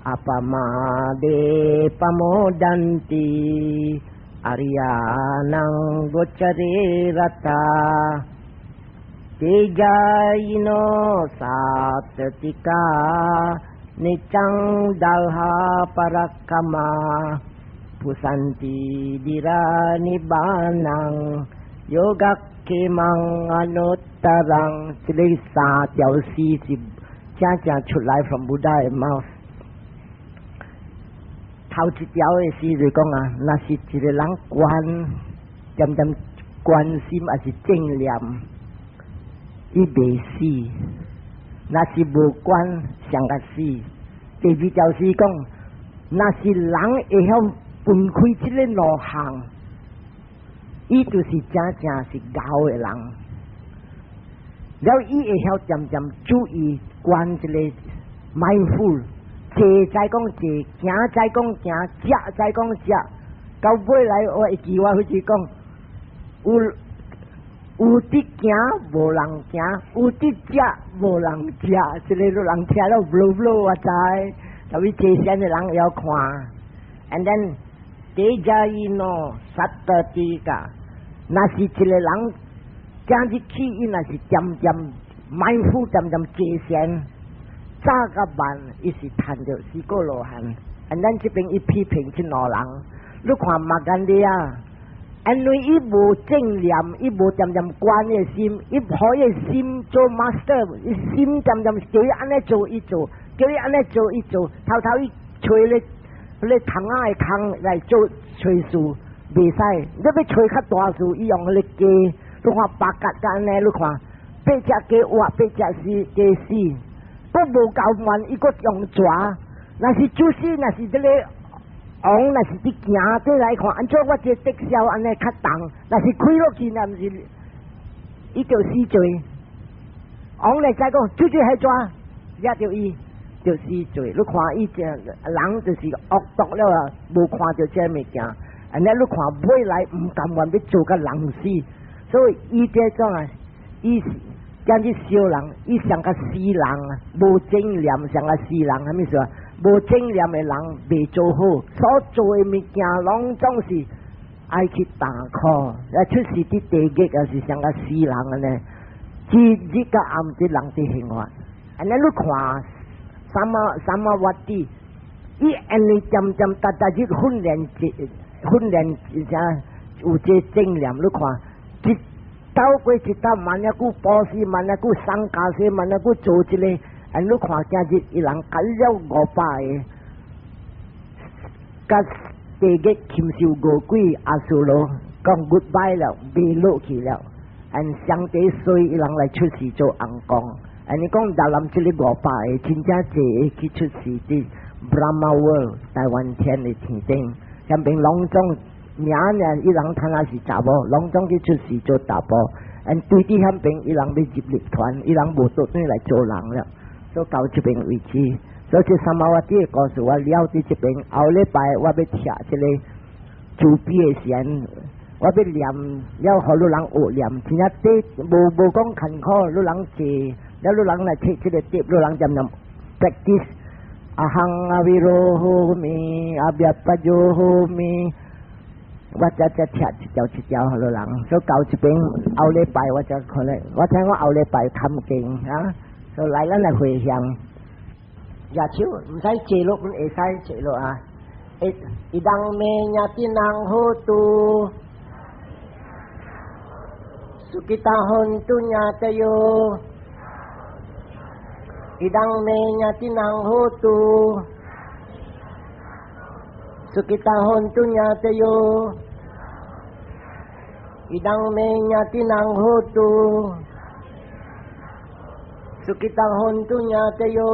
appamade pamodanti ariyanang gocare rata tejayino satatika niccang dalha parakkama pusanti dira nibbanang yogakkemang anuttarang。這个三條詩是正正出來 from Buddha 的 mouth。頭一條的詩就講啊，若是一個人觀，點點觀心抑是正念，伊袂死；若是無觀，上較死。第二條詩講，若是人會曉分開這个兩項，伊就是真正是𠢕的人。了伊會曉漸漸注意觀這个 mindful。坐知講坐，行知講行，食知講食，到尾來我會記我彼時講，有有佇行無人行，有佇食無人食，這个人聽了無無我知，特別坐禪的人會曉看。And then tejayino sattatika，若是一個人今日起，伊若是漸漸 mindful，漸漸坐禪。早佮慢，伊是趁著四果羅漢。啊，咱這邊伊批評這兩人，你看瑪絳利亞，因為伊無正念，伊無漸漸觀的心，伊予伊心做 master，伊心漸漸叫伊按呢做，伊做，叫伊按呢做，伊做，頭頭伊揣咧彼窗仔的空來做揣事，袂使，你欲揣較大事，伊用彼个雞，你看白鴿佮按呢，你看八隻雞活，八隻死雞死。閣無夠慢，伊閣用蛇。若是主死，若是這个王，若是佇行過來看，按怎我這竹簫按呢較重？若是開落去，若毋是，伊就死罪。王來再講，主罪彼蛇，掠著伊就死罪。你看伊這人就是惡毒了啊，無看著這物件。按呢你看尾來毋甘願欲做共人死，所以伊這種啊，伊是。今日小人，伊上較死人啊，無正念上較死人，啥物意思啊？無正念的人袂做好，所做的物件攏總是愛去擔苦，啊出世佇地獄也是上較死人按呢。一日佮暗佇人佇刑法，按呢你看，薩瑪薩瑪瓦蒂，伊因為漸漸逐逐日訓練訓練啥有這正念，你看，一斗過一斗，慢仔久布施，慢仔久送家私，慢仔久做這个，按你看今日伊人結了500個。佮地獄禽獸餓鬼阿修羅講 goodbye 了，袂落去了。And 上帝所以伊人來出世做尪公。And 伊講大南這个500個真正濟個去出世佇 Brahma World 大梵天的天頂，遐邊攏總名呢，伊人睇下是查某，攏總去出世做查埔。And 對佇遐邊伊人欲入涅槃，伊人無倒轉來做人了，所以到這邊為止。所以這三毛我第一個故事我了佇這邊，後禮拜我欲聽這个慈悲的時，我欲念了，予汝人學念，真正短，無無講艱苦，汝人坐，了汝人來聽這个碟，汝人念念 practice。Ahaṃ aviro hōmi, avyāpājo hōmi，我才才聽一條一條予汝人，所以到這邊後禮拜我才可能，我聽講後禮拜堪經啊，所以來咱來回向。舉手毋使坐落，會使坐落啊！Idaṃ me ñātinam hotu, sukhitā hontu ñātayo. Idaṃ me ñātinam hotu, sukhitā hontu ñātayo. Idaṃ me ñātinam hotu, sukhitā hontu ñātayo.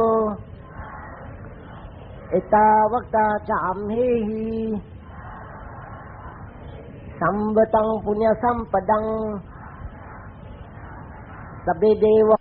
Ettāvatā ca amhehi, sambhataṃ puññasampadaṃ, sabbe deva.